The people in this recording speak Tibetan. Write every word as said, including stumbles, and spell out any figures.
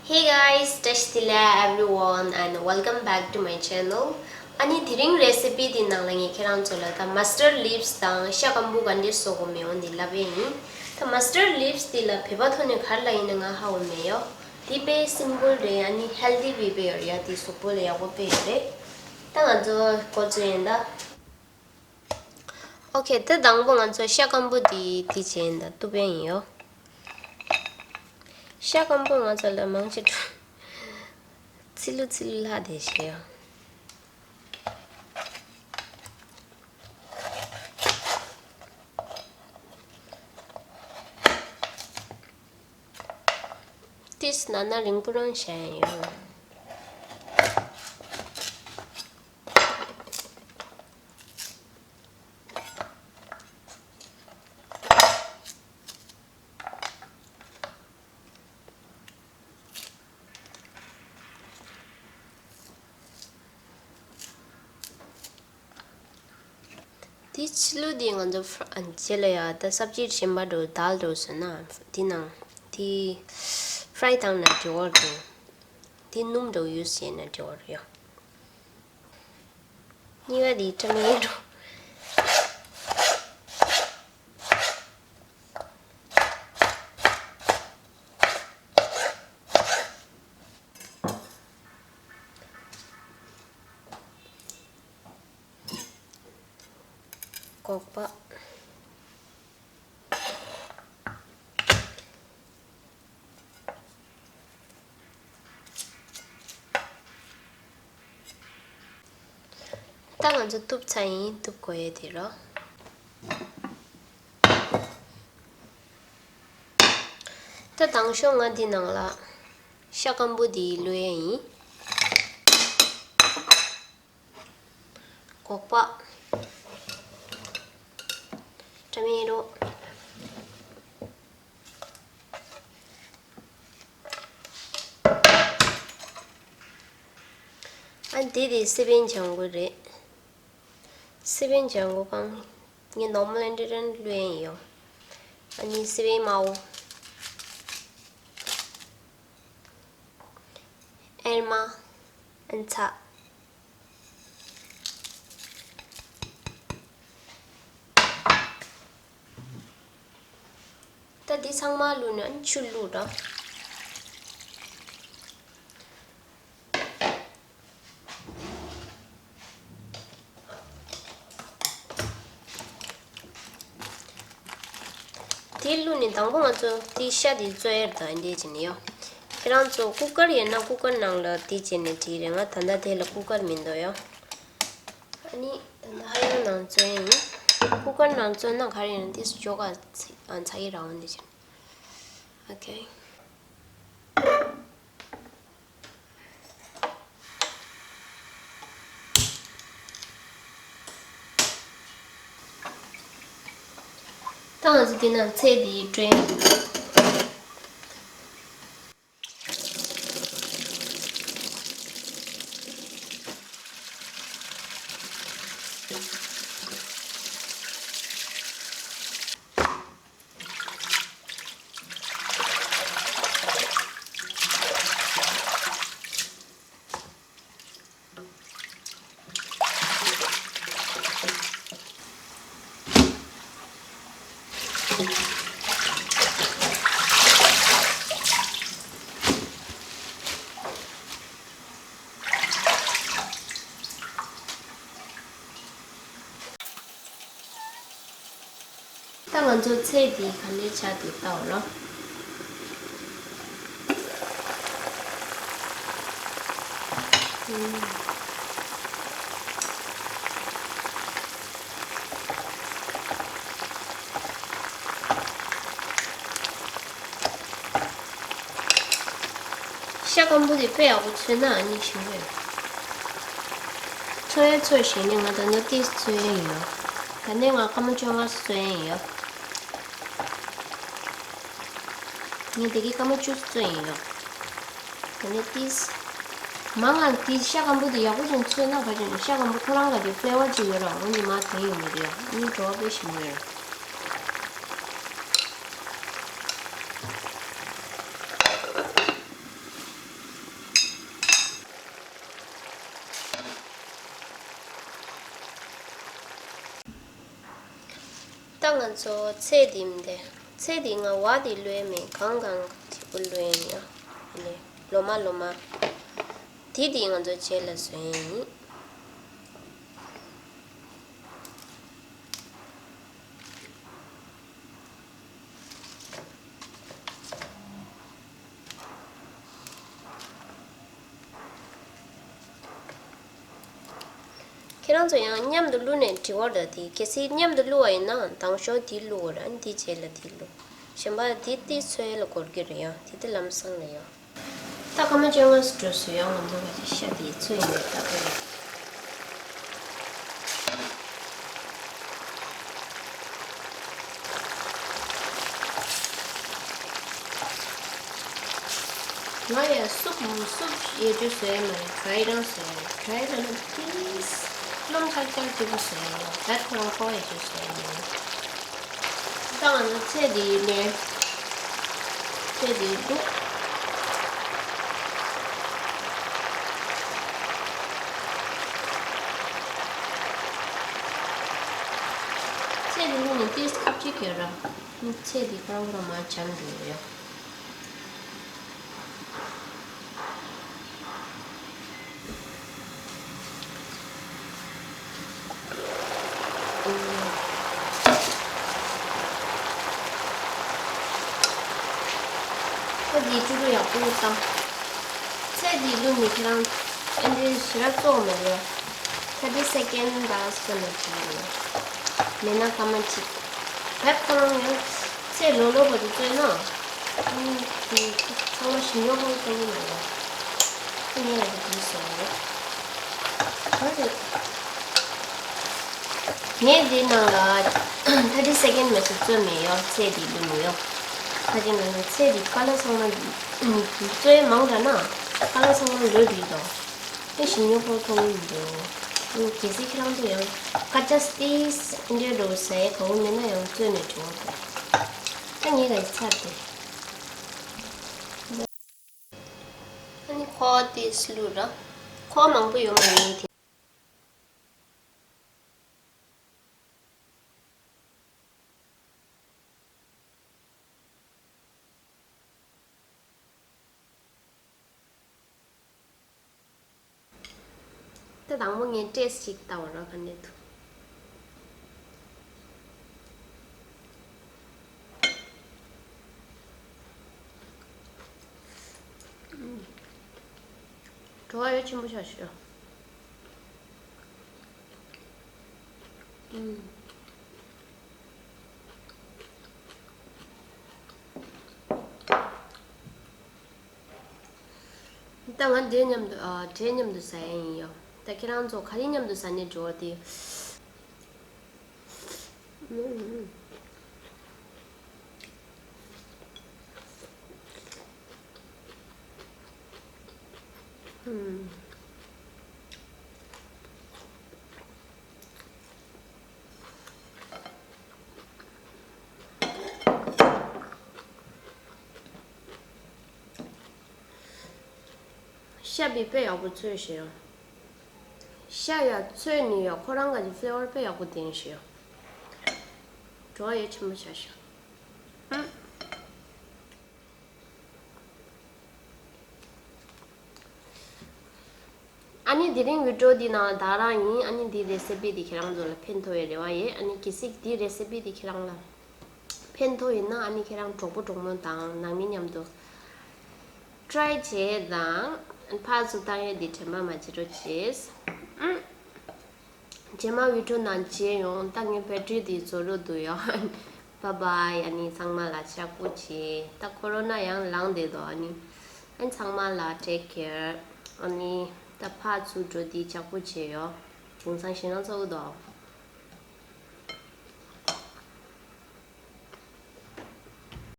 Hey guys, བཀྲ་ཤིས་བདེ་ལེགས་everyone and welcome back to my channel. ཨ་ནི་དེ་རིང་རེ་སི་པི་འདི་ནང་ལ་ངས་ཁྱེད་རང་ཚོ་ལ་ད་mustard leaves དང་ཤ་སྐམ་པོ་ག་འདྲས་བཟོ་དགོས་མེད་འོ་འདི་ལབ་ཡས་ཡིན། ད་mustard leaves འདི་ལ་བོད་པ་ཐོག་ནས་ག་རེ་ལབ་ཡིན་ན་ང་ཧ་གོ་མེད་ཡོ། འདི་དཔེ་simple རེད། ཨ་ནི་healthy བི་དཔེ་ཡོད་རེད་ཡ། འདི་གཟུགས་པོ་ལ་ཡག་པོ་དཔེ་ཡོད་རེད། ད་ང་ཚོ་འགོ་བཙུགས་ཡིན་ད། ཨོ་ཁེ། ད་དང་པོ་ང་ཚོ་ཤ་སྐམ་པོ་འདི་འདི་བྱས་ཡིན་ད། གཏུབ་ཡས་ཡིན་ཡོ། ཤ་སྐམ་པོ་ང་ཚོ་ལ་མང་ཆེ་འགྲོ། ཚི་ལུ་ཚི་ལུ་ལྷག་བསྡད་ཤག་ཡོ། ཏིས་ན་ན་རིང་པོ་རང་བྱས་ཡོད། དེ་ཕྱི་ལུགས་དེ་ང་ཚོ་ཧྥ་ར་རྗེས་ལ་ཡ་ད་སབ་ཇི་གཞན་པ་འགྲོ་དཱལ་འགྲོ་ཟེར་ན་དེ་ནང་དེ་ཧྥ་རའི་བཏང་ན་འགྲིག་གི་རེད། དེ་སྣུམ་འགྲོ་ཡུས་བྱས་ན་འགྲིག་གི་རེད་ཡ། གཉིས་པ་དེ་ཁྲ་མེན་འགྲོ། སྒོག་པ། ད་ང་ཚོ་གཏུབ་ཚར་ཡིན། གཏུབ་དགོས་ཡས་དེ་རོ། ད་དང་ཤོག་ང་འདི་ནང་ལ་ཤ་སྐམ་པོ་འདི་བླུག་ཡས་ཡིན། སྒོག་པ། ཁྲ་མེན་རོ། ཨ་འདི་དེ་སི་པན་ལྗང་གུ་རེད། སི་པན་ལྗང་གུ་གང་ངས་ནོར་མལ་ཨེན་ཌི་རན་བླུག་ཡས་ཡོད། ཨ་ནི་སི་པན་དམར་པོ། ཨེར་མ། ཨན་ཚ། ད་འདི་ཚང་མ་བླུགས་ནས་ཨ་ནི་ཆུ་བླུགས་རོགས། དེ་བླུགས་ནས་དང་པོ་ང་ཚོ་དེ་ཤ་དེ་བཙོས་ཡར་དང་འདྲེས་བྱས་ནས་ཡོ། ཁྱེད་རང་ཚོ་ཀུ་ཀར་ཡོད་ན་ཀུ་ཀར་ནང་ལ་དེ་བྱས་ནས་བྲིས་རེད། ང་ད་ལྟ་དེ་ལ་ཀུ་ཀར་མི་འདུག་ཡོ། ཨ་ནི་ད་ལྟ་ཧ་ཡང་ནང་བཙོས་ཡིན། ཀུ་ཀར་ནང་བཙོས་ན་ག་རེ་ཡིན་ན་དེ་ཅོ་ག་ཚ་ཡི་རང་འདི་བྱས། ཨོ་ཁེ། ད་ང་ཚོ་འདི་ནང་ཚལ་འདི་བཀྲུས། ད་ང་ཚོ་ཚལ་འདི་ག་འདྲས་ཆགས་འདུག་ལྟ་འོ་ལོ། ཤ་སྐམ་པོ་དེ་དཔེ་ཡག་པོ་ཚོས་ན་ཨ་ནི་ཞིམ་པོ་ཡོད། ཚོས་ཚོས་བྱས་ནས་ང་ད་ནི་ཏིས་ཚོས་ཡིན་ཡོད། ད་ནི་ང་སྐར་མ་བཅོ་ལྔ་ཚོས་ཡིན་ཡོད། ངས་དེ་གའི་སྐར་མ་བཅུ་ཚོས་ཡིན་ཡོད། ད་ནི་ཏིས། མ་ང་དེ་ཤ་སྐམ་པོ་དེ་ཡག་པོ་ཅིག་ཚོས་ན་ག་ཅིག་ཤ་སྐམ་པོ་ཁོ་རང་ག་དེ་ཕི་ལེ་བར་ཅིག་ཡོད་ར། འོ་འདི་མ་དེ་ཡིན་མི་རེད་ཡ། ཨ་ནི་བྲོ་བ་དཔེ་ཞིམ་པོ་ཡོད། ད་ང་ཚོ་ཚལ་འདི་མི་འདི། ཚལ་འདི་ང་བ་འདི་བླུགས་མེད། གང་གང་བྱེད་པོ་བླུགས་ཡིན་ཡ། ལོ་མ་ལོ་མ། དེ་འདི་ང་ཚོ་རྗེས་ལ་བཟོ་ཡིན། ཁྱེད་རང་ཚོ་ཡང་མཉམ་དུ་བླུགས་ནས་འབྲི་བར་ད་དེ། གལ་སྲིད་མཉམ་དུ་བླུགས་པ་ཡིན་ན་དང་ཤོག་དེ་བླུགས་པ་ར། དེ་རྗེས་ལ་དེ་བླུགས། གཞན་པ་དེ་དེ་ཚོའི་ལ་འགོར་གྱི་རེད་ཡ། དེ་དེ་ལམ་སང་ལ་ཡ། ད་སྐར་མ་བཅོ་ལྔ་ཙམ་འགྲོ་སོང་ཡ། ང་ཚོ་ག་ཤ་དེ་ཚོ་ཡིན་ནས་ད་ག་རེད། ང་ཡ་སུབ་སུབ་ཡེ་རྒྱུ་བཟོས་མ་རེད། ཌ་རའི་རང་བཟོས། ཌ་རའི་རང་ན་པི་ལིས་རློན་ཁ་ཁ་སྐྱུར་པོ་བཟོས་ཡ། ད་ཁོ་རང་ཁོ་ཡེ་རྒྱུ་བཟོས་མ་རེད། ད་ང་ཚོ་ཚལ་འདི་ལེན། ཚལ་འདི་བླུགས། ཚལ་འདི་བླུགས་ནས་ཏིས་ཁ་ཅིག་གྱོན་ར། ཚལ་འདི་ཁོ་རང་ཁོ་རང་མར་འཇམ་འགྲོ་ཡོད། ཁོ་འདི་བཅུ་དྲུག་ཡག་པོ་བཏང་། ཚལ་འདི་བླུགས་ནས་ཁྱེད་རང་ཨེ་འདྲའི་ཞེ་དྲག་བཙོག་མ་རེད། ཐར་ཊི་སེ་ཀེན་ཌ་ལ་སི་ཀ་ནས་བྲིས་ཡོད། མེད་ན་སྐར་མ་གཅིག་བེབ་ཁོ་རང་ཡང་ཚལ་ལོ་ལོ་བ་དེ་བཙོས་ན། ཨ་ནི་དེ་ཚང་མ་ཞིམ་ཡོང་ཁོང་གཏོང་གི་མ་རེད། ཁོ་ངས་ལ་དེ་བྲིས་སོང་། ག་རེད། ངས་འདི་ནང་ལ་ཐར་ཊི་སེ་ཀེན་ཌ་མེད་ས་བཙོས་མེད་ཡོད། ཚལ་འདི་བླུགས་མེད་ཡོད། ད་ཅི་ང་ཚོ་ཚལ་འདི་ཀ་ལ་ཚང་མ་བཙོས་མང་དྲགས་ན་ཀ་ལ་ཚང་མ་ལོས་འགྲིག་དོ། ཨེ་ཞིམ་ཉོ་ཁོ་ཐོང་གི་མི་འདུག་ཨ་ནི་གལ་སྲིད་ཁྱེད་རང་ཚོ་ཡང་ཀ་ཅ་སི་ཏིས་འདྲ་འགྲོ་ཟ་ཡ་དགའ་བོ་མེད་ན་ཡང་བཙོས་ནས་འགྲོ་དགོས། ད་ངས་ག་ཡི་ཚར་ཏེ། ཨ་ནི་ཁོ་ཏིས་བླུགས་ར། ཁོ་མང་པོ་ཡོང་མ་ཡིན་དེ། ད་དང་པོ་ངས་ཊེ་སི་ཊི་ཅིག་བལྟ་བ་རོགས་ག་འདྲ་འདུག་བྲོ་བ་ཡོད་ཆེན་པོ་ཆགས་ཤག་ཨུམ། ད་ང་འདྲེ་མཉམ་དུ་ཨ་འདྲེ་མཉམ་དུ་ཟ་ཡ་ཡིན་ཡོ། ད་ཁྱེད་རང་ཚོ་ག་རེ་མཉམ་དུ་ཟ་ནས་འགྲོ་བ་དེ། ཤ་བི་དཔེ་ཡག་པོ་ཚོས་ཤེས། ཤ་ཡ་ཚོས་ནི་ཡ་ཁོ་རང་ག་གི་ཕི་ལེ་ཝར་དཔེ་ཡག་པོ་ལྡན་ཤེས། བྲོ་བ་ཡ་ཆེན་པོ་ཆགས་ཤག་ཨ་ནི་དེ་རིང་བི་ཌིའོ་འདི་ནང་ད་རང་ཡིན། ཨ་ནི་འདི་རེ་སི་པི་འདི་ཁྱེད་རང་ཚོ་ལ་ཕན་ཐོགས་པའི་རེ་བ་ཡོད། ཨ་ནི་གལ་སྲིད་འདི་རེ་སི་པི་འདི་ཁྱེད་རང་ལ་ཕན་ཐོགས་ཡིན་ན་ཨ་ནི་ཁྱེད་རང་གྲོགས་པོ་གྲོགས་མོ་དང་ནང་མི་མཉམ་དུ་ཊྲའི་བྱེད་དང་ཕར་ཚུར་བཏང་ཡས་འདི་དྲན་པ་མ་བརྗེད་རོགས་བྱེད། ཨུམ། རྗེས་མ་བི་ཌིའོ་ནང་མཇལ་ཡོང་། ད་ངའི་བེ་ཊི་རི་འདི་རྫོགས་འགྲོ་འདུག་ཡ། བཱའི་བཱའི། ཨ་ནི་ཚང་མ་ལ་ལྕགས་པོ་བྱེད། ད་ཁོ་རོ་ན་ཡང་ལངས་བསྡད་དོ། ཨ་ནི་ཨ་ནི་ཚང་མ་ལ་ཊེག་ཀེར། ཨ་ནི་ད་ཕར་ཚུར་འགྲོ་འདི་ལྕགས་པོ་བྱེད་ཡོ། དེང་སང་ཞེད་སྣང་ཚ་བོ་འདུག